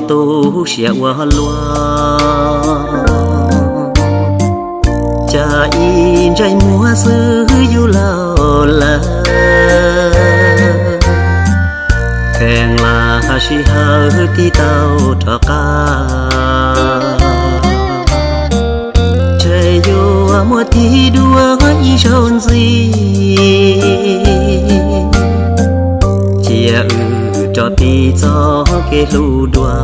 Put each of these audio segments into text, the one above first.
Tu siab ua luaj, cas ib ntsais muag xwb yus laus lawm. Kheev lam sij hawm tig tau rov qab, ntshe yuav muaj tig dua ib zaug ntxiv. Cia wb rov pib txoj kev hlub dua,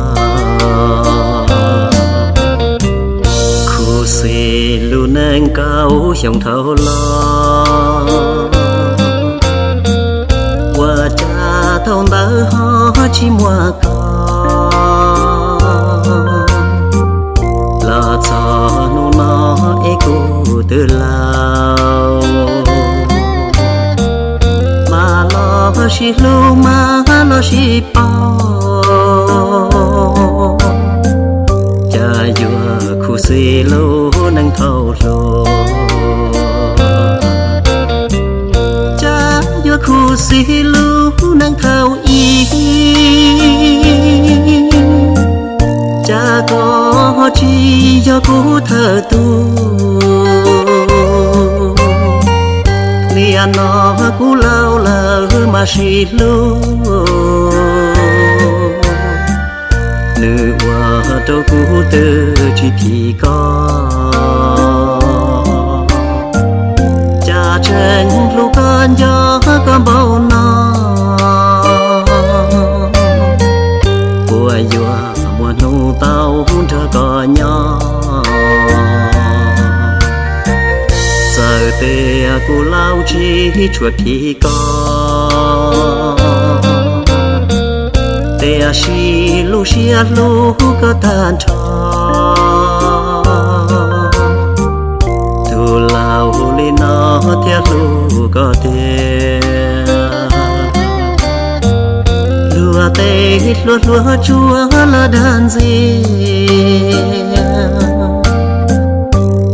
khuv xim lub neej kaum xyoo dhau los, ua cas thaum ntawd ho tsis muaj koj. Los txog hnub no es kuv twb laus, mas los sib hlub mas los sib paub, cas yuav khuv xim lub neej thaum hluas, cas yuav khuv xim lub neej thaum ub, cas koj ho tsis yog kuv thawj tug. Nim no kuv laus lawm mas sib hlub, nws ua rau kuv twb tsis phim koj. Cas tseem hlub koj nco koj npaum no, puas yuav muaj hnub tau nrog koj nyob. Txawm tias kuv laus tsis tshua phim koj, tiam sis lub siab hlub koj tag nrho. Tus laus li no thiaj hlub koj tiag, luag tej hluas hluas tsuas los dag ntxias,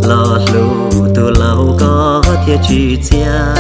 los hlub tus laus koj thiaj tsis txiav.